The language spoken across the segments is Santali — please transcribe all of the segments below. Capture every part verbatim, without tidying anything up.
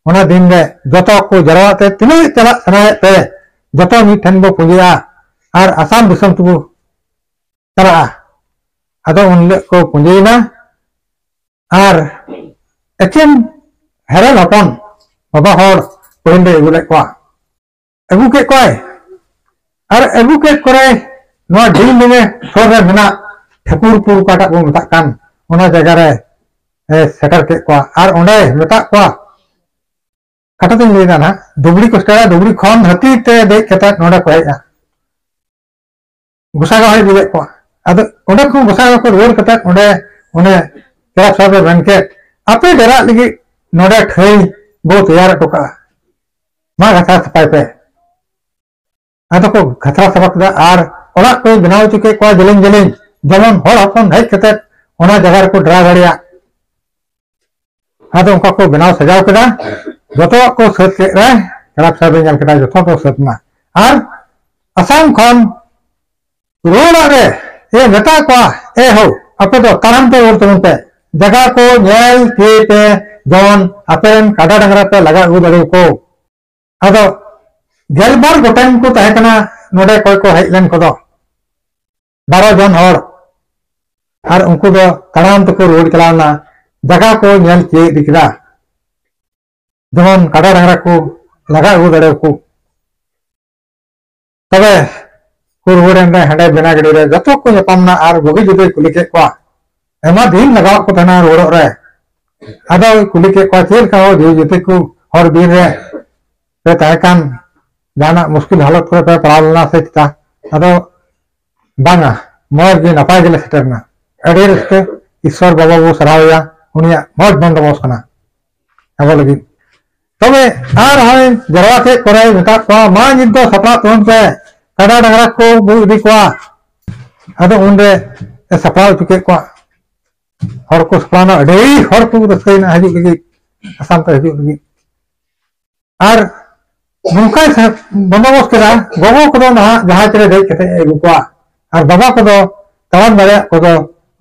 ᱚᱱᱟ ᱫᱤᱱ ᱨᱮ ᱡᱚᱛᱚ ᱠᱚ ᱡᱟᱨᱣᱟ ᱛᱮ, ᱛᱤᱱᱟᱹᱜ ᱪᱟᱞᱟᱜ ᱥᱟᱱᱟᱭᱮᱫ ᱯᱮ, ᱡᱚᱛᱚ ᱢᱤᱫ ᱴᱷᱮᱱ ᱵᱚ ᱯᱩᱸᱡᱤᱜᱼᱟ ᱟᱨ ᱟᱥᱟᱢ ᱫᱤᱥᱚᱢ ᱛᱮᱵᱚ ᱪᱟᱞᱟᱜᱼᱟ᱾ ᱟᱫᱚ ᱩᱱ ᱦᱤᱞᱳᱜ ᱠᱚ ᱯᱩᱸᱡᱤᱭᱮᱱᱟ᱾ ᱟᱨ ᱮᱠᱮᱱ ᱦᱮᱨᱮᱞ ᱦᱚᱯᱚᱱ ᱵᱟᱵᱟ ᱦᱚᱲ ᱯᱟᱹᱦᱤᱞ ᱨᱮ ᱟᱹᱜᱩ ᱞᱮᱫ ᱠᱚᱣᱟ, ᱟᱹᱜᱩ ᱠᱮᱫ ᱠᱚᱣᱟᱭ᱾ ᱟᱨ ᱟᱹᱜᱩ ᱠᱮᱫ ᱠᱚᱨᱮ ᱱᱚᱣᱟ ᱰᱤᱞ ᱱᱤᱭᱮ ᱥᱩᱨ ᱨᱮ ᱢᱮᱱᱟᱜ ᱴᱷᱟᱹᱠᱩᱨᱯᱩᱨ, ᱚᱠᱟᱴᱟᱜ ᱵᱚᱱ ᱢᱮᱛᱟᱜ ᱠᱟᱱ, ᱚᱱᱟ ᱡᱟᱭᱜᱟ ᱨᱮ ᱮ ᱥᱮᱴᱮᱨ ᱠᱮᱫ ᱠᱚᱣᱟ᱾ ᱟᱨ ᱚᱸᱰᱮ ᱢᱮᱛᱟᱜ ᱠᱚᱣᱟ, ᱠᱟᱛᱷᱟ ᱛᱤᱧ ᱞᱟᱹᱭᱫᱟ ᱱᱟᱦᱟᱜ, ᱫᱩᱵᱲᱤ ᱠᱚ ᱥᱮᱴᱮᱨᱟ, ᱫᱩᱵᱲᱤ ᱠᱷᱚᱱ ᱦᱟᱹᱛᱤ ᱛᱮ ᱫᱮᱡ ᱠᱟᱛᱮ ᱱᱚᱰᱮ ᱠᱚ ᱦᱮᱡᱼᱟ᱾ ᱜᱚᱸᱥᱟᱭ ᱜᱟᱶ ᱦᱚᱸᱭ ᱤᱫᱤ ᱞᱮᱫ ᱠᱚᱣᱟ᱾ ᱟᱫᱚ ᱚᱸᱰᱮ ᱠᱷᱚᱱ ᱜᱚᱸᱥᱟᱭ ᱜᱟᱶ ᱠᱚ ᱨᱩᱣᱟᱹᱲ ᱠᱟᱛᱮ ᱚᱸᱰᱮ ᱚᱱᱮ ᱯᱮᱲᱟ ᱥᱟᱦᱮᱵ ᱮ ᱢᱮᱱ ᱠᱮᱫ, "ᱟᱯᱮ ᱰᱮᱨᱟᱜ ᱞᱟᱹᱜᱤᱫ ᱱᱚᱰᱮ ᱴᱷᱟᱹᱭ ᱵᱚ ᱛᱮᱭᱟᱨ ᱦᱚᱴᱚ ᱠᱟᱜᱼᱟ, ᱢᱟ ᱜᱟᱛᱷᱟ ᱥᱟᱯᱷᱟᱭ ᱯᱮ᱾" ᱟᱫᱚ ᱠᱚ ᱜᱟᱛᱷᱟ ᱥᱟᱯᱷᱟ ᱠᱮᱫᱟ ᱟᱨ ᱚᱲᱟᱜ ᱠᱚᱭ ᱵᱮᱱᱟᱣ ᱦᱚᱪᱚ ᱠᱮᱫ ᱠᱚᱣᱟ ᱡᱮᱞᱮᱧ ᱡᱮᱞᱮᱧ, ᱡᱮᱢᱚᱱ ᱦᱚᱲ ᱦᱚᱯᱚᱱ ᱦᱮᱡ ᱠᱟᱛᱮ ᱚᱱᱟ ᱡᱟᱭᱜᱟ ᱨᱮᱠᱚ ᱰᱮᱨᱟ ᱫᱟᱲᱮᱭᱟᱜ᱾ ᱟᱫᱚ ᱚᱱᱠᱟ ᱠᱚ ᱵᱮᱱᱟᱣ ᱥᱟᱡᱟᱣ ᱠᱮᱫᱟ᱾ ᱡᱚᱛᱚᱣᱟᱜ ᱠᱚ ᱥᱟᱹᱛ ᱠᱮᱫ ᱨᱮ ᱯᱮᱲᱟ ᱥᱟᱦᱮᱵ ᱮ ᱧᱮᱞ ᱠᱮᱫᱟ, ᱡᱚᱛᱚ ᱠᱚ ᱥᱟᱹᱛ ᱮᱱᱟ᱾ ᱟᱨ ᱟᱥᱟᱢ ᱠᱷᱚᱱ ᱨᱩᱣᱟᱹᱲᱚᱜ ᱨᱮ ᱮ ᱢᱮᱛᱟ ᱠᱚᱣᱟ, "ᱮ ᱦᱳ, ᱟᱯᱮ ᱫᱚ ᱛᱟᱲᱟᱢ ᱛᱮ ᱨᱩᱣᱟᱹᱲ ᱛᱟᱵᱚᱱ ᱯᱮ, ᱡᱟᱭᱜᱟ ᱠᱚ ᱧᱮᱞ ᱛᱤᱭᱳᱜ ᱯᱮ, ᱡᱮᱢᱚᱱ ᱟᱯᱮ ᱨᱮᱱ ᱠᱟᱰᱟ ᱰᱟᱝᱨᱟ ᱯᱮ ᱞᱟᱜᱟ ᱟᱹᱜᱩ ᱫᱟᱲᱮᱭᱟᱠᱚ᱾" ᱟᱫᱚ ᱜᱮᱞᱵᱟᱨ ᱜᱚᱴᱮᱱ ᱠᱚ ᱛᱟᱦᱮᱸ ᱠᱟᱱᱟ ᱱᱚᱰᱮ ᱚᱠᱚᱭ ᱠᱚ ᱦᱮᱡ ᱞᱮᱱ ᱠᱚᱫᱚ, ᱵᱟᱨᱚ ᱡᱚᱱ ᱦᱚᱲ᱾ ᱟᱨ ᱩᱱᱠᱩ ᱫᱚ ᱛᱟᱲᱟᱢ ᱛᱮᱠᱚ ᱨᱩᱣᱟᱹᱲ ᱪᱟᱞᱟᱣ ᱮᱱᱟ, ᱡᱟᱭᱜᱟ ᱠᱚ ᱧᱮᱞ ᱛᱤᱭᱳᱜ ᱤᱫᱤ ᱠᱮᱫᱟ, ᱡᱮᱢᱚᱱ ᱠᱟᱰᱟ ᱰᱟᱝᱨᱟ ᱠᱚ ᱞᱟᱜᱟ ᱟᱹᱜᱩ ᱫᱟᱲᱮᱭᱟᱠᱚ᱾ ᱛᱚᱵᱮ ᱠᱚ ᱨᱩᱣᱟᱹᱲ ᱮᱱ ᱨᱮ ᱦᱟᱸᱰᱮ ᱵᱮᱱᱟᱜᱟᱹᱰᱤ ᱨᱮ ᱡᱚᱛᱚ ᱠᱚ ᱧᱟᱯᱟᱢ ᱮᱱᱟ ᱟᱨ ᱵᱩᱜᱤ ᱡᱩᱫᱟᱹᱭ ᱠᱩᱞᱤ ᱠᱮᱫ ᱠᱚᱣᱟ᱾ ᱟᱭᱢᱟ ᱫᱤᱱ ᱞᱟᱜᱟᱣᱟᱜ ᱠᱚ ᱛᱟᱦᱮᱱᱟ ᱨᱩᱣᱟᱹᱲᱚᱜ ᱨᱮ᱾ ᱟᱫᱚᱭ ᱠᱩᱞᱤ ᱠᱮᱫ ᱠᱚᱣᱟ, "ᱪᱮᱫ ᱞᱮᱠᱟ ᱦᱳ ᱡᱤᱣᱤ ᱡᱟᱹᱛᱤ ᱠᱚ ᱦᱚᱨ ᱵᱤᱨ ᱨᱮ ᱯᱮ ᱛᱟᱦᱮᱸ ᱠᱟᱱ, ᱡᱟᱦᱟᱱᱟᱜ ᱢᱩᱥᱠᱤᱞ ᱦᱟᱞᱚᱛ ᱠᱚᱨᱮ ᱯᱮ ᱯᱟᱲᱟᱣ ᱞᱮᱱᱟ ᱥᱮ ᱪᱮᱛᱟ?" ᱟᱫᱚ, "ᱵᱟᱝᱟ, ᱢᱚᱡᱽ ᱜᱮ, ᱱᱟᱯᱟᱭ ᱜᱮᱞᱮ ᱥᱮᱴᱮᱨ ᱮᱱᱟ᱾ ᱟᱹᱰᱤ ᱨᱟᱹᱥᱠᱟᱹ, ᱤᱥᱥᱚᱨ ᱵᱟᱵᱟ ᱵᱚ ᱥᱟᱨᱦᱟᱣᱮᱭᱟ, ᱩᱱᱤᱭᱟᱜ ᱢᱚᱡᱽ ᱵᱚᱱᱫᱳᱵᱚᱥᱛ ᱠᱟᱱᱟ ᱟᱵᱚ ᱞᱟᱹᱜᱤᱫ᱾ ᱛᱚᱵᱮ ᱟᱨᱦᱚᱸᱭ ᱡᱟᱨᱣᱟ ᱠᱮᱫ ᱠᱚᱨᱮᱭ ᱢᱮᱛᱟᱫ ᱠᱚᱣᱟ, 'ᱢᱟ ᱧᱤᱛ ᱫᱚ ᱥᱟᱯᱲᱟᱜ ᱛᱟᱵᱚᱱ ᱯᱮ, ᱠᱟᱰᱟ ᱰᱟᱝᱨᱟ ᱠᱚ ᱵᱚ ᱤᱫᱤ ᱠᱚᱣᱟ.'" ᱟᱫᱚ ᱩᱱᱨᱮ ᱮ ᱥᱟᱯᱲᱟᱣ ᱦᱚᱪᱚ ᱠᱮᱫ ᱠᱚᱣᱟ᱾ ᱦᱚᱲ ᱠᱚ ᱥᱟᱯᱲᱟᱣ ᱮᱱᱟ, ᱟᱹᱰᱤ ᱦᱚᱲ ᱠᱚ ᱨᱟᱹᱥᱠᱟᱹᱭᱮᱱᱟ ᱦᱤᱡᱩᱜ ᱞᱟᱹᱜᱤᱫ, ᱟᱥᱟᱢ ᱛᱮ ᱦᱤᱡᱩᱜ ᱞᱟᱹᱜᱤᱫ᱾ ᱟᱨ ᱱᱚᱝᱠᱟᱭ ᱥᱟ-, ᱵᱚᱱᱫᱳᱵᱚᱥᱛ ᱠᱮᱫᱟ, ᱜᱚᱜᱚ ᱠᱚᱫᱚ ᱱᱟᱦᱟᱜ ᱡᱟᱦᱟᱡᱽ ᱨᱮ ᱫᱮᱡ ᱠᱟᱛᱮ ᱮ ᱟᱹᱜᱩ ᱠᱚᱣᱟ, ᱟᱨ ᱵᱟᱵᱟ ᱠᱚᱫᱚ ᱛᱟᱲᱟᱢ ᱫᱟᱲᱮᱭᱟᱜ ᱠᱚᱫᱚ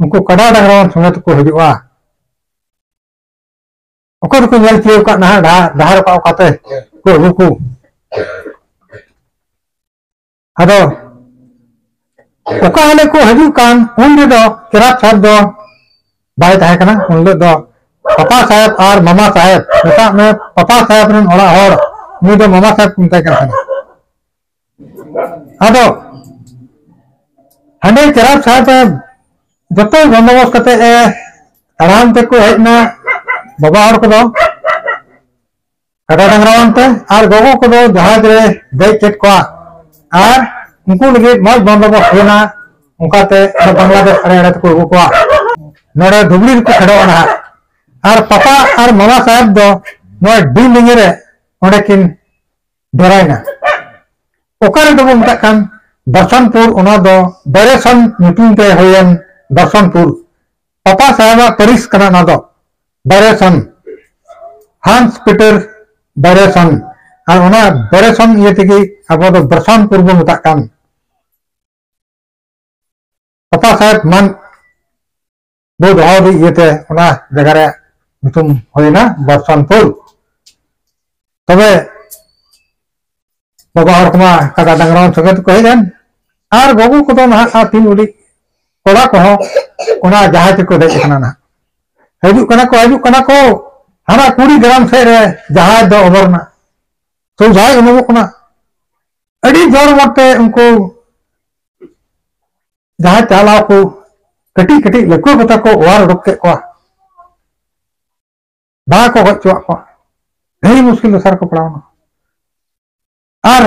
ᱩᱱᱠᱩ ᱠᱟᱰᱟ ᱰᱟᱝᱨᱟ ᱥᱚᱸᱜᱮ ᱛᱮᱠᱚ ᱦᱤᱡᱩᱜᱼᱟ᱾ ᱚᱠᱚᱭ ᱫᱚᱠᱚ ᱧᱮᱞ ᱛᱤᱭᱳᱜ ᱠᱟᱜ ᱱᱟᱦᱟᱜ ᱰᱟᱦᱟᱨ, ᱰᱟᱦᱟᱨ ᱚᱠᱟ ᱚᱠᱟᱛᱮ ᱠᱚ ᱟᱹᱜᱩ ᱠᱚ᱾ ᱟᱫᱚ ᱚᱠᱟ ᱦᱤᱞᱳᱜ ᱠᱚ ᱦᱤᱡᱩᱜ ᱠᱟᱱ, ᱩᱱ ᱨᱮᱫᱚ ᱪᱮᱨᱟᱯ ᱥᱟᱦᱮᱵ ᱫᱚ ᱵᱟᱭ ᱛᱟᱦᱮᱸ ᱠᱟᱱᱟ᱾ ᱩᱱ ᱦᱤᱞᱳᱜ ᱫᱚ ᱯᱟᱯᱟ ᱥᱟᱦᱮᱵ ᱟᱨ ᱢᱟᱢᱟ ᱥᱟᱦᱮᱵ, ᱢᱮᱛᱟᱜ ᱢᱮ ᱯᱟᱯᱟ ᱥᱟᱦᱮᱵ ᱨᱮᱱ ᱚᱲᱟᱜ ᱦᱚᱲ, ᱩᱱᱤ ᱫᱚ ᱢᱟᱢᱟ ᱥᱟᱦᱮᱵ ᱠᱚ ᱢᱮᱛᱟᱭ ᱠᱟᱱ ᱛᱟᱦᱮᱱᱟ᱾ ᱟᱫᱚ ᱦᱟᱸᱰᱮ ᱪᱮᱨᱟᱯ ᱥᱟᱦᱮᱵ ᱮ ᱡᱚᱛᱚ ᱵᱚᱱᱫᱳᱵᱚᱥᱛ ᱠᱟᱛᱮ ᱮ ᱛᱟᱲᱟᱢ ᱛᱮᱠᱚ ᱦᱮᱡ ᱮᱱᱟ ᱵᱟᱵᱟ ᱦᱚᱲ ᱠᱚᱫᱚ᱾ ᱠᱟᱰᱟ ᱰᱟᱝᱨᱟ ᱟᱱᱛᱮ ᱟᱨ ᱜᱚᱜᱚ ᱠᱚᱫᱚ ᱡᱟᱦᱟᱡᱽ ᱨᱮ ᱫᱮᱡ ᱠᱮᱫ ᱠᱚᱣᱟ ᱟᱨ ᱩᱱᱠᱩ ᱞᱟᱹᱜᱤᱫ ᱢᱚᱡᱽ ᱵᱚᱱᱫᱳᱵᱚᱥᱛ ᱦᱩᱭᱱᱟ᱾ ᱚᱱᱠᱟᱛᱮ ᱟᱨ ᱵᱟᱝᱞᱟᱫᱮᱥ ᱟᱲᱮ ᱟᱲᱮ ᱛᱮᱠᱚ ᱟᱹᱜᱩ ᱠᱚᱣᱟ᱾ ᱱᱚᱰᱮ ᱫᱷᱩᱵᱽᱲᱤ ᱨᱮᱠᱚ ᱯᱷᱮᱰᱚᱜᱼᱟ ᱱᱟᱦᱟᱜ᱾ ᱟᱨ ᱯᱟᱯᱟ ᱟᱨ ᱢᱟᱢᱟ ᱥᱟᱦᱮᱵ ᱫᱚ ᱱᱚᱣᱟ ᱰᱤ ᱞᱤᱝᱜᱤ ᱨᱮ ᱚᱸᱰᱮ ᱠᱤᱱ ᱰᱮᱨᱟᱭᱮᱱᱟ᱾ ᱚᱠᱟ ᱨᱮᱫᱚ ᱵᱚ ᱢᱮᱛᱟᱜ ᱠᱟᱱ ᱫᱚᱨᱥᱚᱱᱯᱩᱨ, ᱚᱱᱟ ᱫᱚ ᱵᱟᱨᱮᱥᱚᱱ ᱧᱩᱛᱩᱢ ᱛᱮ ᱦᱩᱭᱮᱱ ᱫᱚᱨᱥᱚᱱᱯᱩᱨ᱾ ᱯᱟᱯᱟ ᱥᱟᱦᱮᱵᱟᱜ ᱯᱟᱹᱨᱤᱥ ᱠᱟᱱᱟ ᱚᱱᱟ ᱫᱚ, ᱵᱟᱨᱮᱥᱚᱱ, ᱦᱟᱱᱥ ᱯᱤᱴᱟᱨ ᱵᱟᱨᱮᱥᱚᱱ᱾ ᱟᱨ ᱚᱱᱟ ᱵᱟᱨᱮᱥᱚᱱ ᱤᱭᱟᱹ ᱛᱮᱜᱮ ᱟᱵᱚ ᱫᱚ ᱫᱚᱨᱥᱚᱱᱯᱩᱨ ᱵᱚ ᱢᱮᱛᱟᱜ ᱠᱟᱱ᱾ ᱯᱟᱯᱟ ᱥᱟᱦᱮᱵ ᱢᱟᱱ ᱵᱚ ᱫᱚᱦᱚ ᱤᱫᱤ ᱤᱭᱟᱹᱛᱮ ᱚᱱᱟ ᱡᱟᱭᱜᱟ ᱨᱮ ᱧᱩᱛᱩᱢ ᱦᱩᱭᱱᱟ ᱵᱚᱨᱥᱟᱱᱯᱩᱨ᱾ ᱛᱚᱵᱮ ᱵᱟᱵᱟ ᱦᱚᱲ ᱠᱚᱢᱟ ᱠᱟᱰᱟ ᱰᱟᱝᱨᱟ ᱥᱚᱸᱜᱮ ᱛᱮᱠᱚ ᱦᱮᱡ ᱮᱱ, ᱟᱨ ᱜᱚᱜᱚ ᱠᱚᱫᱚ ᱱᱟᱦᱟᱜ ᱟᱨ ᱛᱤᱱ ᱩᱰᱤᱡ ᱠᱚᱲᱟ ᱠᱚᱦᱚᱸ ᱚᱱᱟ ᱡᱟᱦᱟᱡᱽ ᱛᱮᱠᱚ ᱫᱮᱡ ᱟᱠᱟᱱᱟ ᱱᱟᱦᱟᱜ᱾ ᱦᱤᱡᱩᱜ ᱠᱟᱱᱟ ᱠᱚ, ᱦᱤᱡᱩᱜ ᱠᱟᱱᱟ ᱠᱚ, ᱦᱟᱱᱟ ᱠᱩᱲᱤ ᱜᱨᱟᱢ ᱥᱮᱫ ᱨᱮ ᱡᱟᱦᱟᱡᱽ ᱫᱚ ᱚᱵᱚᱨ ᱮᱱᱟ᱾ ᱥᱚᱡᱷᱟᱭ ᱩᱱᱩᱢᱚᱜ ᱠᱟᱱᱟ᱾ ᱟᱹᱰᱤ ᱡᱳᱨ ᱢᱚᱛᱮ ᱩᱱᱠᱩ ᱡᱟᱦᱟᱸᱭ ᱪᱟᱞᱟᱣ ᱠᱚ ᱠᱟᱹᱴᱤᱡ ᱠᱟᱹᱴᱤᱡ ᱞᱟᱹᱴᱩ ᱠᱚᱛᱟ ᱠᱚ ᱚᱣᱟᱨ ᱩᱰᱩᱠ ᱠᱮᱫ ᱠᱚᱣᱟ, ᱵᱟᱠᱚ ᱜᱚᱡ ᱦᱚᱪᱚᱣᱟᱜ ᱠᱚᱣᱟ᱾ ᱟᱹᱰᱤ ᱢᱩᱥᱠᱤᱞ ᱫᱚᱥᱟ ᱨᱮᱠᱚ ᱯᱟᱲᱟᱣ ᱮᱱᱟ᱾ ᱟᱨ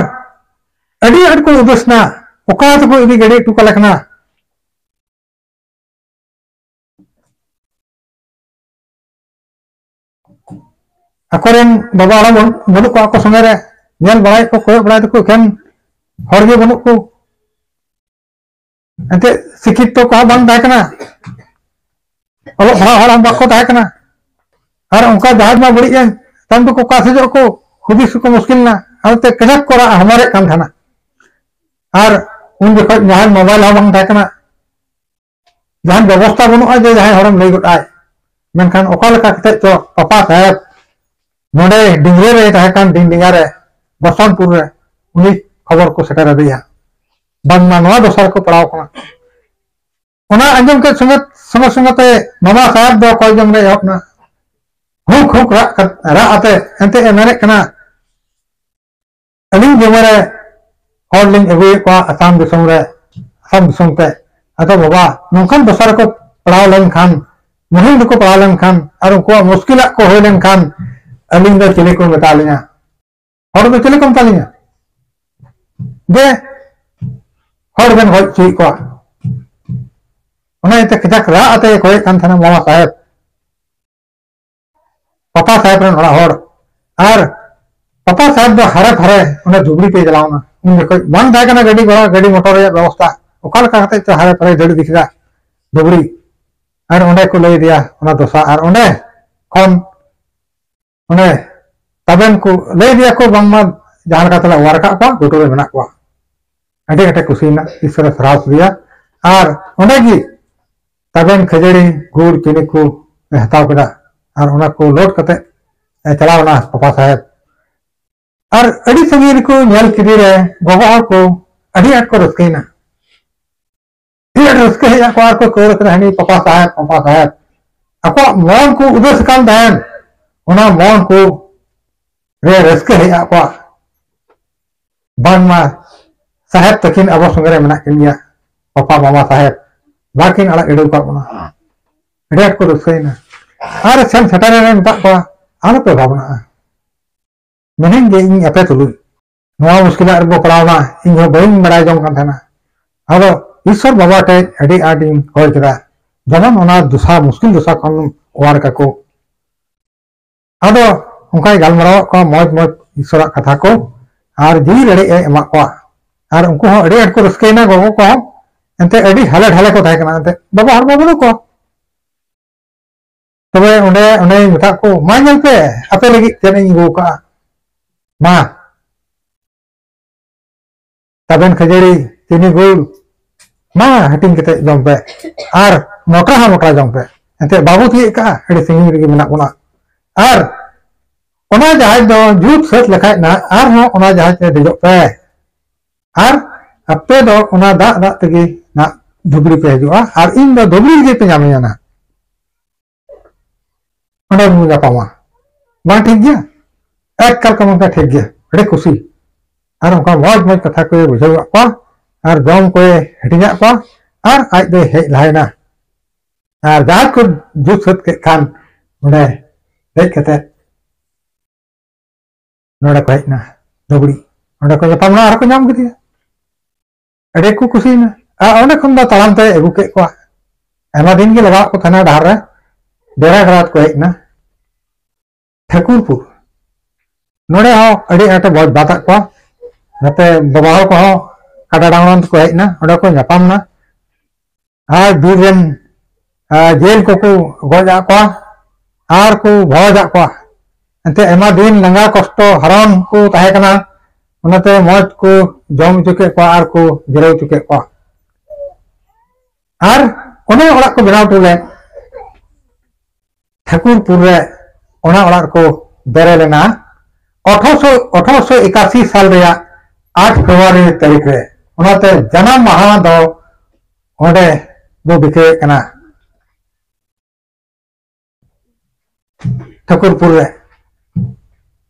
ᱟᱹᱰᱤ ᱟᱸᱴ ᱠᱚ ᱩᱫᱟᱹᱥ ᱮᱱᱟ, ᱚᱠᱟ ᱛᱮᱠᱚ ᱤᱫᱤ ᱜᱟᱹᱰᱤ ᱦᱚᱴᱚ ᱠᱟᱞᱮ ᱠᱟᱱᱟ᱾ ᱟᱠᱚᱨᱮᱱ ᱵᱟᱵᱟ ᱦᱚᱲ ᱵᱟᱹᱱᱩᱜ, ᱵᱟᱹᱱᱩᱜ ᱠᱚᱣᱟ ᱟᱠᱚ ᱥᱚᱸᱜᱮ ᱨᱮ, ᱧᱮᱞ ᱵᱟᱲᱟᱭᱮᱫ ᱠᱚ, ᱠᱚᱭᱚᱜ ᱵᱟᱲᱟᱭ ᱫᱟᱠᱚ, ᱮᱠᱷᱮᱱ ᱦᱚᱲ ᱜᱮ ᱵᱟᱹᱱᱩᱜ ᱠᱚ᱾ ᱮᱱᱛᱮᱫ ᱥᱤᱠᱠᱷᱤᱛᱚ ᱠᱚᱦᱚᱸ ᱵᱟᱝ ᱛᱟᱦᱮᱸ ᱠᱟᱱᱟ, ᱚᱞᱚᱜ ᱯᱟᱲᱦᱟᱜ ᱦᱚᱲ ᱦᱚᱸ ᱵᱟᱠᱚ ᱛᱟᱦᱮᱸ ᱠᱟᱱᱟ᱾ ᱟᱨ ᱚᱱᱠᱟ ᱡᱟᱦᱟᱡᱽ ᱢᱟ ᱵᱟᱹᱲᱤᱡ ᱮᱱ, ᱛᱟᱭᱚᱢ ᱫᱚᱠᱚ ᱚᱠᱟ ᱥᱮᱫᱚᱜ ᱠᱚ ᱦᱩᱫᱤᱥ ᱠᱚ ᱢᱩᱥᱠᱤᱞ ᱮᱱᱟ᱾ ᱟᱫᱚ ᱛᱮ ᱠᱟᱡᱟᱠ ᱠᱚ ᱨᱟᱜ ᱦᱟᱢᱟᱨᱮᱫ ᱠᱟᱱ ᱛᱟᱦᱮᱱᱟ᱾ ᱟᱨ ᱩᱱ ᱡᱚᱠᱷᱚᱡ ᱡᱟᱦᱟᱸᱭ ᱢᱳᱵᱟᱭᱤᱞ ᱦᱚᱸ ᱵᱟᱝ ᱛᱟᱦᱮᱸ ᱠᱟᱱᱟ, ᱡᱟᱦᱟᱱ ᱵᱮᱵᱚᱥᱛᱷᱟ ᱵᱟᱹᱱᱩᱜᱼᱟ ᱡᱮ ᱡᱟᱦᱟᱸᱭ ᱦᱚᱲᱮᱢ ᱞᱟᱹᱭ ᱜᱚᱫ ᱟᱭ᱾ ᱢᱮᱱᱠᱷᱟᱱ ᱚᱠᱟ ᱞᱮᱠᱟ ᱠᱟᱛᱮ ᱪᱚ ᱯᱟᱯᱟ ᱥᱟᱦᱮᱵᱽ ᱱᱚᱰᱮ ᱰᱤᱝᱜᱽᱨᱟᱹ ᱨᱮᱭ ᱛᱟᱦᱮᱸ ᱠᱟᱱ, ᱰᱤᱝ ᱰᱤᱝᱜᱟ ᱨᱮ, ᱵᱚᱥᱚᱱᱛᱯᱩᱨ ᱨᱮ, ᱩᱱᱤ ᱠᱷᱚᱵᱚᱨ ᱠᱚ ᱥᱮᱴᱮᱨ ᱟᱫᱮᱭᱟ, ᱵᱟᱝᱢᱟ ᱱᱚᱣᱟ ᱫᱚᱥᱟ ᱨᱮᱠᱚ ᱯᱟᱲᱟᱣ ᱠᱟᱱᱟ᱾ ᱚᱱᱟ ᱟᱸᱡᱚᱢ ᱠᱮᱫ ᱥᱚᱸᱜᱮ ᱥᱚᱸᱜᱮ ᱥᱚᱸᱜᱮ ᱛᱮ ᱢᱟᱢᱟ ᱥᱟᱦᱮᱵᱽ ᱫᱚ ᱠᱚᱭ ᱡᱚᱝ ᱨᱮ ᱮᱦᱚᱵ ᱮᱱᱟ᱾ ᱦᱩᱠ ᱦᱩᱠ ᱨᱟᱜ ᱠᱟᱛ-, ᱨᱟᱜ ᱟᱛᱮ ᱮᱱᱛᱮ ᱮ ᱢᱮᱱᱮᱫ ᱠᱟᱱᱟ, "ᱟᱹᱞᱤᱧ ᱡᱮᱢᱚᱱ ᱨᱮ ᱦᱚᱲ ᱞᱤᱧ ᱟᱹᱜᱩᱭᱮᱫ ᱠᱚᱣᱟ ᱟᱥᱟᱢ ᱫᱤᱥᱚᱢ ᱨᱮ, ᱟᱥᱟᱢ ᱫᱤᱥᱚᱢ ᱛᱮ, ᱟᱫᱚ ᱵᱟᱵᱟ, ᱱᱚᱝᱠᱟᱱ ᱫᱚᱥᱟ ᱨᱮᱠᱚ ᱯᱟᱲᱟᱣ ᱞᱮᱱᱠᱷᱟᱱ, ᱢᱩᱦᱤᱢ ᱨᱮᱠᱚ ᱯᱟᱲᱟᱣ ᱞᱮᱱᱠᱷᱟᱱ, ᱟᱨ ᱩᱱᱠᱩᱣᱟᱜ ᱢᱩᱥᱠᱤᱞᱟᱜ ᱠᱚ ᱦᱩᱭ ᱞᱮᱱᱠᱷᱟᱱ, ᱟᱹᱞᱤᱧ ᱫᱚ ᱪᱤᱞᱤ ᱠᱚ ᱢᱮᱛᱟ ᱞᱤᱧᱟ? ᱦᱚᱲ ᱫᱚ ᱪᱤᱞᱤ ᱠᱚ ᱢᱮᱛᱟ ᱞᱤᱧᱟ? ᱡᱮ ᱦᱚᱲ ᱵᱮᱱ ᱜᱚᱡ ᱦᱚᱪᱚᱭᱮᱫ ᱠᱚᱣᱟ?" ᱚᱱᱟ ᱤᱭᱟᱹᱛᱮ ᱠᱟᱡᱟᱠ ᱨᱟᱜ ᱟᱛᱮ ᱠᱚᱭᱮᱫ ᱠᱟᱱ ᱛᱟᱦᱮᱱᱟ ᱢᱟᱢᱟ ᱥᱟᱦᱮᱵᱽ, ᱯᱟᱯᱟ ᱥᱟᱦᱮᱵᱽ ᱨᱮᱱ ᱚᱲᱟᱜ ᱦᱚᱲ᱾ ᱟᱨ ᱯᱟᱯᱟ ᱥᱟᱦᱮᱵᱽ ᱫᱚ ᱦᱟᱨᱮ ᱯᱷᱟᱨᱮ ᱚᱱᱟ ᱫᱷᱩᱵᱽᱲᱤ ᱛᱮ ᱪᱟᱞᱟᱣ ᱮᱱᱟ᱾ ᱩᱱ ᱡᱚᱠᱷᱚᱡ ᱵᱟᱝ ᱛᱟᱦᱮᱸ ᱠᱟᱱᱟ ᱜᱟᱹᱰᱤ ᱜᱷᱚᱲᱟ, ᱜᱟᱹᱰᱤ ᱢᱚᱴᱚᱨ ᱨᱮᱭᱟᱜ ᱵᱮᱵᱚᱥᱛᱷᱟ᱾ ᱚᱠᱟ ᱞᱮᱠᱟ ᱠᱟᱛᱮ ᱪᱚ ᱦᱟᱨᱮ ᱯᱷᱟᱨᱮ ᱫᱟᱹᱲ ᱤᱫᱤ ᱠᱮᱫᱟ ᱫᱷᱩᱵᱽᱲᱤ᱾ ᱟᱨ ᱚᱸᱰᱮ ᱠᱚ ᱞᱟᱹᱭ ᱟᱫᱮᱭᱟ ᱚᱱᱟ ᱫᱚᱥᱟ, ᱟᱨ ᱚᱸᱰᱮ ᱠᱷᱚᱱ ᱚᱸᱰᱮ ᱛᱟᱵᱮᱱ ᱠᱚ ᱞᱟᱹᱭ ᱟᱫᱮᱭᱟ ᱠᱚ, ᱵᱟᱝᱢᱟ ᱡᱟᱦᱟᱸ ᱞᱮᱠᱟ ᱛᱮᱞᱮ ᱚᱣᱟᱨ ᱟᱠᱟᱫ ᱠᱚᱣᱟ, ᱜᱷᱩᱴᱩ ᱨᱮ ᱢᱮᱱᱟᱜ ᱠᱚᱣᱟ᱾ ᱟᱹᱰᱤ ᱟᱸᱴᱮ ᱠᱩᱥᱤᱭᱮᱱᱟ, ᱤᱥᱚᱨᱮ ᱥᱟᱨᱦᱟᱣ ᱠᱮᱫᱮᱭᱟ᱾ ᱟᱨ ᱚᱸᱰᱮ ᱜᱮ ᱛᱟᱵᱮᱱ, ᱠᱷᱟᱹᱡᱟᱹᱲᱤ, ᱜᱩᱲ, ᱪᱤᱱᱤ ᱠᱚ ᱦᱟᱛᱟᱣ ᱠᱮᱫᱟ᱾ ᱟᱨ ᱚᱱᱟ ᱠᱚ ᱞᱳᱰ ᱠᱟᱛᱮ ᱮ ᱪᱟᱞᱟᱣ ᱮᱱᱟ ᱯᱟᱯᱟ ᱥᱟᱦᱮᱵᱽ᱾ ᱟᱨ ᱟᱹᱰᱤ ᱥᱟᱺᱜᱤᱧ ᱨᱮᱠᱚ ᱧᱮᱞ ᱠᱮᱫᱮ ᱨᱮ ᱜᱚᱜᱚ ᱦᱚᱲ ᱠᱚ ᱟᱹᱰᱤ ᱟᱸᱴ ᱠᱚ ᱨᱟᱹᱥᱠᱟᱹᱭᱮᱱᱟ᱾ ᱟᱹᱰᱤ ᱟᱸᱴ ᱨᱟᱹᱥᱠᱟᱹ ᱦᱮᱡ ᱟᱠᱚ ᱟᱨ ᱠᱚ ᱠᱟᱹᱣ ᱠᱮᱫᱟ, "ᱦᱟᱹᱱᱤ ᱯᱟᱯᱟ ᱥᱟᱦᱮᱵᱽ, ᱯᱟᱯᱟ ᱥᱟᱦᱮᱵᱽ!" ᱟᱠᱚᱣᱟᱜ ᱢᱚᱱ ᱠᱚ ᱩᱫᱟᱹᱥ ᱟᱠᱟᱱ ᱛᱟᱦᱮᱸᱱ, ᱚᱱᱟ ᱢᱚᱱ ᱠᱚ ᱨᱮ ᱨᱟᱹᱥᱠᱟᱹ ᱦᱮᱡ ᱟᱫ ᱠᱚᱣᱟ᱾ ᱵᱟᱝᱢᱟ ᱥᱟᱦᱮᱵᱽ ᱛᱟᱹᱠᱤᱱ ᱟᱵᱚ ᱥᱚᱸᱜᱮ ᱨᱮ ᱢᱮᱱᱟᱜ ᱠᱤᱱ ᱜᱮᱭᱟ, ᱯᱟᱯᱟ ᱢᱟᱢᱟ ᱥᱟᱦᱮᱵᱽ ᱵᱟᱠᱤᱱ ᱟᱲᱟᱜ ᱜᱤᱰᱤ ᱟᱠᱟᱫ ᱵᱚᱱᱟ᱾ ᱟᱹᱰᱤ ᱟᱸᱴ ᱠᱚ ᱨᱟᱹᱥᱠᱟᱹᱭᱮᱱᱟ᱾ ᱟᱨ ᱥᱮᱱ ᱥᱮᱴᱮᱨ ᱮᱱᱟ, ᱢᱮᱛᱟᱫ ᱠᱚᱣᱟ, "ᱟᱞᱚᱯᱮ ᱵᱷᱟᱵᱽᱱᱟᱜᱼᱟ, ᱢᱮᱱᱟᱹᱧ ᱜᱮ ᱤᱧ ᱟᱯᱮ ᱛᱩᱞᱩᱡ ᱱᱚᱣᱟ ᱢᱩᱥᱠᱤᱞᱟᱜ ᱨᱮᱵᱚ ᱯᱟᱲᱟᱣᱱᱟ, ᱤᱧ ᱦᱚᱸ ᱵᱟᱹᱧ ᱵᱟᱲᱟᱭ ᱡᱚᱝ ᱠᱟᱱ ᱛᱟᱦᱮᱱᱟ᱾ ᱟᱫᱚ ᱤᱥᱥᱚᱨ ᱵᱟᱵᱟ ᱴᱷᱮᱡ ᱟᱹᱰᱤ ᱟᱸᱴ ᱤᱧ ᱠᱚᱭ ᱠᱮᱫᱟ, ᱡᱮᱢᱚᱱ ᱚᱱᱟ ᱫᱚᱥᱟ, ᱢᱩᱥᱠᱤᱞ ᱫᱚᱥᱟ ᱠᱷᱚᱱ ᱚᱣᱟᱨ ᱠᱟᱠᱚ᱾" ᱟᱫᱚ ᱚᱱᱠᱟᱭ ᱜᱟᱞᱢᱟᱨᱟᱣ ᱟᱫ ᱠᱚᱣᱟ ᱢᱚᱡᱽ ᱢᱚᱡᱽ ᱤᱥᱥᱚᱨᱟᱜ ᱠᱟᱛᱷᱟ ᱠᱚ, ᱟᱨ ᱡᱤᱣᱤ ᱨᱟᱲᱮᱡ ᱮ ᱮᱢᱟᱜ ᱠᱚᱣᱟ᱾ ᱟᱨ ᱩᱱᱠᱩ ᱦᱚᱸ ᱟᱹᱰᱤ ᱟᱸᱴ ᱠᱚ ᱨᱟᱹᱥᱠᱟᱹᱭᱮᱱᱟ, ᱜᱚᱜᱚ ᱠᱚᱦᱚᱸ᱾ ᱮᱱᱛᱮ ᱟᱹᱰᱤ ᱦᱟᱞᱮ ᱰᱷᱟᱞᱮ ᱠᱚ ᱛᱟᱦᱮᱸ ᱠᱟᱱᱟ, ᱮᱱᱛᱮ ᱵᱟᱵᱟ ᱦᱚᱲ ᱢᱟ ᱵᱟᱹᱱᱩᱜ ᱠᱚᱣᱟ᱾ ᱛᱚᱵᱮ ᱚᱸᱰᱮ, ᱚᱸᱰᱮᱧ ᱢᱮᱛᱟᱫ ᱠᱚ, "ᱢᱟ ᱧᱮᱞ ᱯᱮ, ᱟᱯᱮ ᱞᱟᱹᱜᱤᱫ ᱪᱮᱫ ᱤᱧ ᱟᱹᱜᱩ ᱟᱠᱟᱫᱼᱟ, ᱢᱟ, ᱛᱟᱵᱮᱱ, ᱠᱷᱟᱹᱡᱟᱹᱲᱤ, ᱪᱤᱱᱤ, ᱜᱩᱲ, ᱢᱟ ᱦᱟᱹᱴᱤᱧ ᱠᱟᱛᱮ ᱡᱚᱢ ᱯᱮ, ᱟᱨ ᱢᱚᱴᱨᱟ ᱦᱚᱸ ᱢᱚᱴᱨᱟ ᱡᱚᱢ ᱯᱮ, ᱮᱱᱛᱮ ᱵᱟᱵᱚ ᱛᱤᱭᱳᱜ ᱠᱟᱜᱼᱟ, ᱟᱹᱰᱤ ᱥᱟᱺᱜᱤᱧ ᱨᱮᱜᱮ ᱢᱮᱱᱟᱜ ᱵᱚᱱᱟ᱾ ᱟᱨ ᱚᱱᱟ ᱡᱟᱦᱟᱡᱽ ᱫᱚ ᱡᱩᱛ ᱥᱟᱹᱛ ᱞᱮᱠᱷᱟᱡ ᱱᱟᱦᱟᱜ ᱟᱨᱦᱚᱸ ᱚᱱᱟ ᱡᱟᱦᱟᱡᱽ ᱨᱮ ᱫᱮᱡᱚᱜ ᱯᱮ, ᱟᱨ ᱟᱯᱮ ᱫᱚ ᱚᱱᱟ ᱫᱟᱜ ᱫᱟᱜ ᱛᱮᱜᱮ ᱱᱟᱦᱟᱜ ᱫᱷᱩᱵᱽᱨᱤ ᱯᱮ ᱦᱤᱡᱩᱜᱼᱟ, ᱟᱨ ᱤᱧ ᱫᱚ ᱫᱷᱩᱵᱽᱨᱤ ᱨᱮᱜᱮ ᱯᱮ ᱧᱟᱢᱤᱧᱟ ᱱᱟᱦᱟᱜ᱾ ᱚᱸᱰᱮ ᱵᱚᱱ ᱧᱟᱯᱟᱢᱟ, ᱵᱟᱝ ᱴᱷᱤᱠ ᱜᱮᱭᱟ? ᱮᱠᱟᱞ ᱠᱚ ᱢᱮᱱᱫᱟ, "ᱴᱷᱤᱠ ᱜᱮᱭᱟ", ᱟᱹᱰᱤ ᱠᱩᱥᱤ᱾ ᱟᱨ ᱚᱱᱠᱟ ᱢᱚᱡᱽ ᱢᱚᱡᱽ ᱠᱟᱛᱷᱟ ᱠᱚᱭ ᱵᱩᱡᱷᱟᱹᱣ ᱟᱫ ᱠᱚᱣᱟ, ᱟᱨ ᱡᱚᱢ ᱠᱚᱭ ᱦᱟᱹᱴᱤᱧᱟᱫ ᱠᱚᱣᱟ, ᱟᱨ ᱟᱡ ᱫᱚᱭ ᱦᱮᱡ ᱞᱟᱦᱟᱭᱮᱱᱟ᱾ ᱟᱨ ᱡᱟᱦᱟᱡᱽ ᱠᱚ ᱡᱩᱛ ᱥᱟᱹᱛ ᱠᱮᱫ ᱠᱷᱟᱱ, ᱚᱸᱰᱮ ᱫᱮᱡ ᱠᱟᱛᱮ ᱱᱚᱰᱮ ᱠᱚ ᱦᱮᱡ ᱮᱱᱟ ᱫᱷᱩᱵᱽᱲᱤ, ᱚᱸᱰᱮ ᱠᱚ ᱧᱟᱯᱟᱢ ᱮᱱᱟ, ᱟᱨ ᱠᱚ ᱧᱟᱢ ᱠᱮᱫᱮᱭᱟ᱾ ᱟᱹᱰᱤ ᱠᱚ ᱠᱩᱥᱤᱭᱮᱱᱟ᱾ ᱟᱨ ᱚᱸᱰᱮ ᱠᱷᱚᱱ ᱫᱚ ᱛᱟᱲᱟᱢ ᱛᱮ ᱟᱹᱜᱩ ᱠᱮᱫ ᱠᱚᱣᱟ᱾ ᱟᱭᱢᱟ ᱫᱤᱱ ᱜᱮ ᱞᱟᱜᱟᱣ ᱠᱚ ᱛᱟᱦᱮᱱᱟ ᱰᱟᱦᱟᱨ ᱨᱮ᱾ ᱰᱮᱨᱟ ᱰᱮᱨᱟ ᱛᱮᱠᱚ ᱦᱮᱡ ᱮᱱᱟ ᱴᱷᱟᱹᱠᱩᱨᱯᱩᱨ᱾ ᱱᱚᱰᱮ ᱦᱚᱸ ᱟᱹᱰᱤ ᱟᱸᱴᱮ ᱵᱷᱚᱡᱽ ᱵᱷᱟᱛ ᱟᱫ ᱠᱚᱣᱟ᱾ ᱱᱚᱛᱮ ᱵᱟᱵᱟ ᱦᱚᱲ ᱠᱚᱦᱚᱸ ᱠᱟᱰᱟ ᱰᱟᱝᱨᱟ ᱛᱮᱠᱚ ᱦᱮᱡ ᱮᱱᱟ, ᱚᱸᱰᱮ ᱠᱚ ᱧᱟᱯᱟᱢ ᱮᱱᱟ᱾ ᱟᱨ ᱵᱤᱨ ᱨᱮᱱ, ᱟᱨ ᱡᱤᱭᱟᱹᱞᱤ ᱠᱚᱠᱚ ᱜᱚᱡ ᱟᱫ ᱠᱚᱣᱟ ᱟᱨ ᱠᱚ ᱵᱷᱚᱡᱽ ᱟᱫ ᱠᱚᱣᱟ᱾ ᱮᱱᱛᱮ ᱟᱭᱢᱟ ᱫᱤᱱ ᱞᱟᱸᱜᱟ ᱠᱚᱥᱴᱚ ᱦᱟᱨᱚᱱ ᱠᱚ ᱛᱟᱦᱮᱸ ᱠᱟᱱᱟ, ᱚᱱᱟᱛᱮ ᱢᱚᱡᱽ ᱠᱚ ᱡᱚᱢ ᱦᱚᱪᱚ ᱠᱮᱫ ᱠᱚᱣᱟ ᱟᱨ ᱠᱚ ᱡᱤᱨᱟᱹᱣ ᱦᱚᱪᱚ ᱠᱮᱫ ᱠᱚᱣᱟ᱾ ᱟᱨ ᱚᱱᱮ ᱚᱲᱟᱜ ᱠᱚ ᱵᱮᱱᱟᱣ ᱦᱚᱴᱚ ᱞᱮᱫ ᱴᱷᱟᱹᱠᱩᱨᱯᱩᱨ ᱨᱮ, ᱚᱱᱟ ᱚᱲᱟᱜ ᱨᱮᱠᱚ ᱵᱮᱨᱮᱫ ᱞᱮᱱᱟ ᱟᱴᱷᱨᱚᱥᱚ, ᱟᱴᱷᱨᱚᱥᱚ ᱮᱠᱟᱥᱤ ᱥᱟᱞ ᱨᱮᱭᱟᱜ ᱟᱴ ᱯᱷᱮᱵᱽᱨᱩᱣᱟᱨᱤ ᱛᱟᱹᱨᱤᱠᱷ ᱨᱮ᱾ ᱚᱱᱟᱛᱮ ᱡᱟᱱᱟᱢ ᱢᱟᱦᱟ ᱫᱚ ᱚᱸᱰᱮ ᱵᱚ ᱵᱤᱛᱟᱹᱣᱮᱫ ᱠᱟᱱᱟ᱾ ᱴᱷᱟᱹᱠᱩᱨᱯᱩᱨ ᱨᱮ,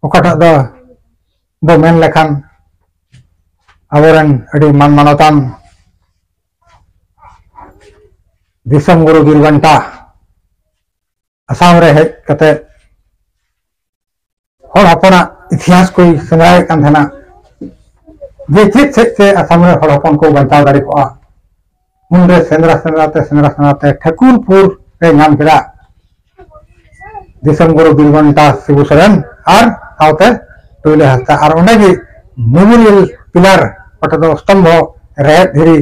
ᱚᱠᱟᱴᱟᱜ ᱫᱚ ᱵᱚ ᱢᱮᱱ ᱞᱮᱠᱷᱟᱱ ᱟᱵᱚᱨᱮᱱ ᱟᱹᱰᱤ ᱢᱟᱱ ᱢᱟᱱᱚᱛᱟᱱ ᱫᱤᱥᱚᱢ ᱜᱩᱨᱩ ᱵᱤᱨ ᱵᱟᱱᱴᱟ ᱟᱥᱟᱢ ᱨᱮ ᱦᱮᱡ ᱠᱟᱛᱮ ᱦᱚᱲ ᱦᱚᱯᱚᱱᱟᱜ ᱤᱛᱤᱦᱟᱥ ᱠᱚᱭ ᱥᱮᱸᱫᱽᱨᱟᱭᱮᱫ ᱠᱟᱱ ᱛᱟᱦᱮᱱᱟ, ᱡᱮ ᱪᱮᱫ ᱥᱮᱫ ᱛᱮ ᱟᱥᱟᱢ ᱨᱮ ᱦᱚᱲ ᱦᱚᱯᱚᱱ ᱠᱚ ᱵᱟᱧᱪᱟᱣ ᱫᱟᱲᱮ ᱠᱚᱜᱼᱟ᱾ ᱩᱱᱨᱮ ᱥᱮᱸᱫᱽᱨᱟ ᱥᱮᱸᱫᱽᱨᱟ ᱛᱮ, ᱥᱮᱸᱫᱽᱨᱟ ᱥᱮᱸᱫᱽᱨᱟ ᱛᱮ ᱴᱷᱟᱹᱠᱩᱨᱯᱩᱨ ᱨᱮ ᱧᱟᱢ ᱠᱮᱫᱟ ᱫᱤᱥᱚᱢ ᱜᱩᱨᱩ ᱵᱤᱨ ᱵᱟᱱᱴᱟ ᱥᱤᱵᱩ ᱥᱚᱨᱮᱱ ᱟᱨ ᱥᱟᱶᱛᱮ ᱴᱩᱭᱞᱟᱹ ᱦᱟᱸᱥᱫᱟ᱾ ᱟᱨ ᱚᱸᱰᱮ ᱜᱮ ᱢᱮᱢᱳᱨᱤᱭᱟᱞ ᱯᱤᱞᱟᱨ, ᱚᱠᱟ ᱫᱚ ᱥᱛᱚᱢᱵᱷᱚ, ᱨᱮᱦᱮᱫ ᱫᱷᱤᱨᱤ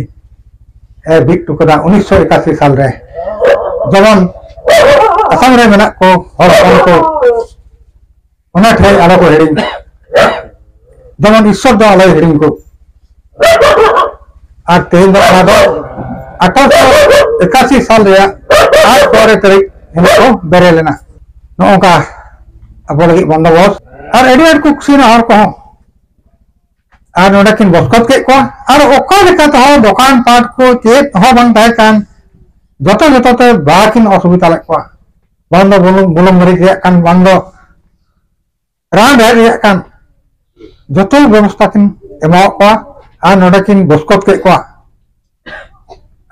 ᱮ ᱵᱤᱫ ᱦᱚᱴᱚ ᱠᱟᱫᱟ ᱩᱱᱤᱥᱥᱚ ᱮᱠᱟᱥᱤ ᱥᱟᱞ ᱨᱮ᱾ ᱡᱮᱢᱚᱱ ᱟᱥᱟᱢ ᱨᱮ ᱢᱮᱱᱟᱜ ᱠᱚ ᱦᱚᱲ ᱦᱚᱯᱚᱱ ᱠᱚ, ᱚᱱᱟ ᱴᱷᱮᱡ ᱟᱞᱚ ᱠᱚ ᱦᱤᱲᱤᱧ, ᱡᱮᱢᱚᱱ ᱤᱥᱥᱚᱨ ᱫᱚ ᱟᱞᱚᱭ ᱦᱤᱲᱤᱧ ᱠᱚ᱾ ᱟᱨ ᱛᱮᱦᱮᱧ ᱫᱚ ᱚᱱᱟ ᱫᱚ ᱟᱴᱷᱟᱨᱚᱥᱚ ᱮᱠᱟᱥᱤ ᱥᱟᱞ ᱨᱮᱭᱟᱜ ᱟᱴ ᱵᱟᱨᱚ ᱛᱟᱹᱨᱤᱠᱷ ᱦᱤᱞᱳᱜ ᱠᱚ ᱵᱮᱨᱮᱫ ᱞᱮᱱᱟ᱾ ᱱᱚᱜᱼᱚ ᱱᱚᱝᱠᱟ ᱟᱵᱚ ᱞᱟᱹᱜᱤᱫ ᱵᱚᱱᱫᱳᱵᱚᱥᱛ᱾ ᱟᱨ ᱟᱹᱰᱤ ᱟᱸᱴ ᱠᱚ ᱠᱩᱥᱤᱭᱮᱱᱟ ᱦᱚᱲ ᱠᱚᱦᱚᱸ᱾ ᱟᱨ ᱱᱚᱰᱮ ᱠᱤᱱ ᱵᱚᱥᱠᱚᱛ ᱠᱮᱫ ᱠᱚᱣᱟ᱾ ᱟᱨ ᱚᱠᱟ ᱞᱮᱠᱟ ᱛᱮᱦᱚᱸ ᱫᱚᱠᱟᱱ ᱯᱟᱴ ᱠᱚ ᱪᱮᱫ ᱦᱚᱸ ᱵᱟᱝ ᱛᱟᱦᱮᱸ ᱠᱟᱱ, ᱡᱚᱛᱚ ᱡᱚᱛᱚ ᱛᱮ ᱵᱟᱠᱤᱱ ᱚᱥᱩᱵᱤᱫᱷᱟ ᱞᱮᱫ ᱠᱚᱣᱟ᱾ ᱵᱟᱝ ᱫᱚ ᱵᱩᱞᱩᱝ, ᱵᱩᱞᱩᱝ ᱢᱟᱹᱨᱤᱪ ᱨᱮᱭᱟᱜ ᱠᱟᱱ, ᱵᱟᱝ ᱫᱚ ᱨᱟᱱ ᱨᱮᱦᱮᱫ ᱨᱮᱭᱟᱜ ᱠᱟᱱ, ᱡᱚᱛᱚ ᱵᱮᱵᱚᱥᱛᱷᱟ ᱠᱤᱱ ᱮᱢᱟᱣᱟᱫ ᱠᱚᱣᱟ᱾ ᱟᱨ ᱱᱚᱰᱮ ᱠᱤᱱ ᱵᱚᱥᱠᱚᱛ ᱠᱮᱫ ᱠᱚᱣᱟ᱾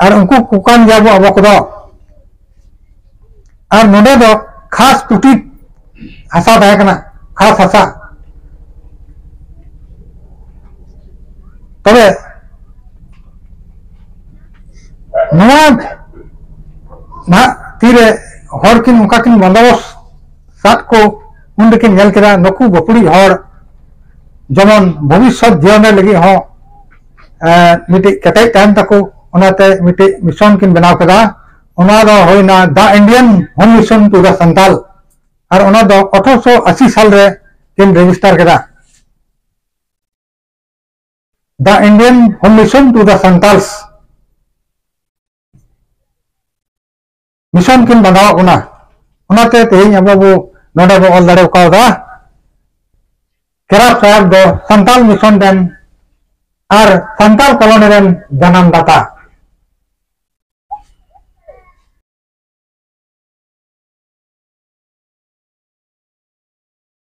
ᱟᱨ ᱩᱱᱠᱩ ᱠᱚ ᱠᱟᱱ ᱜᱮᱭᱟ ᱵᱚ ᱟᱵᱚ ᱠᱚᱫᱚ᱾ ᱟᱨ ᱱᱚᱰᱮ ᱫᱚ ᱠᱷᱟᱥ ᱯᱩᱴᱤᱛ ᱦᱟᱥᱟ ᱛᱟᱦᱮᱸ ᱠᱟᱱᱟ, ᱠᱷᱟᱥ ᱦᱟᱥᱟ᱾ ᱛᱚᱵᱮ ᱱᱚᱣᱟ ᱱᱟᱦᱟᱜ ᱛᱤᱨᱮ ᱦᱚᱲ ᱠᱤᱱ ᱚᱱᱠᱟ ᱠᱤᱱ ᱵᱚᱱᱫᱚᱵᱚᱥ ᱥᱟᱫ ᱠᱚ, ᱩᱱ ᱨᱮᱠᱤᱱ ᱧᱮᱞ ᱠᱮᱫᱟ ᱱᱩᱠᱩ ᱵᱟᱹᱯᱲᱤᱡ ᱦᱚᱲ ᱡᱮᱢᱚᱱ ᱵᱷᱚᱵᱤᱥᱥᱚᱛ ᱡᱤᱭᱚᱱ ᱨᱮ ᱞᱟᱹᱜᱤᱫ ᱦᱚᱸ, ᱮ, ᱢᱤᱫᱴᱤᱡ ᱠᱮᱴᱮᱡ ᱛᱟᱦᱮᱱ ᱛᱟᱠᱚ, ᱚᱱᱟᱛᱮ ᱢᱤᱫᱴᱤᱡ ᱢᱤᱥᱚᱱ ᱠᱤᱱ ᱵᱮᱱᱟᱣ ᱠᱮᱫᱟ᱾ ᱚᱱᱟ ᱫᱚ ᱦᱩᱭᱱᱟ The Indian Home Mission to the Santal, ᱟᱨ ᱚᱱᱟ ᱫᱚ ᱟᱴᱷᱨᱚᱥᱚ ᱟᱥᱤ ᱥᱟᱞ ᱨᱮ ᱠᱤᱱ ᱨᱮᱡᱤᱥᱴᱟᱨ ᱠᱮᱫᱟ᱾ The Indian Home Mission to the Santals mission ᱠᱤᱱ ᱵᱟᱸᱫᱷᱟᱣᱟᱜ ᱵᱚᱱᱟ᱾ ᱚᱱᱟᱛᱮ ᱛᱮᱦᱮᱧ ᱟᱵᱚ ᱵᱚ ᱱᱚᱰᱮ ᱵᱚ ᱚᱞ ᱫᱟᱲᱮ ᱠᱟᱣᱫᱟ, ᱠᱮᱨᱟᱯ ᱥᱟᱦᱮᱵ ᱫᱚ ᱥᱟᱱᱛᱟᱞ ᱢᱤᱥᱚᱱ ᱨᱮᱱ ᱟᱨ ᱥᱟᱱᱛᱟᱞ ᱠᱚᱞᱚᱱᱤ ᱨᱮᱱ ᱡᱟᱱᱟᱢ ᱫᱟᱛᱟ᱾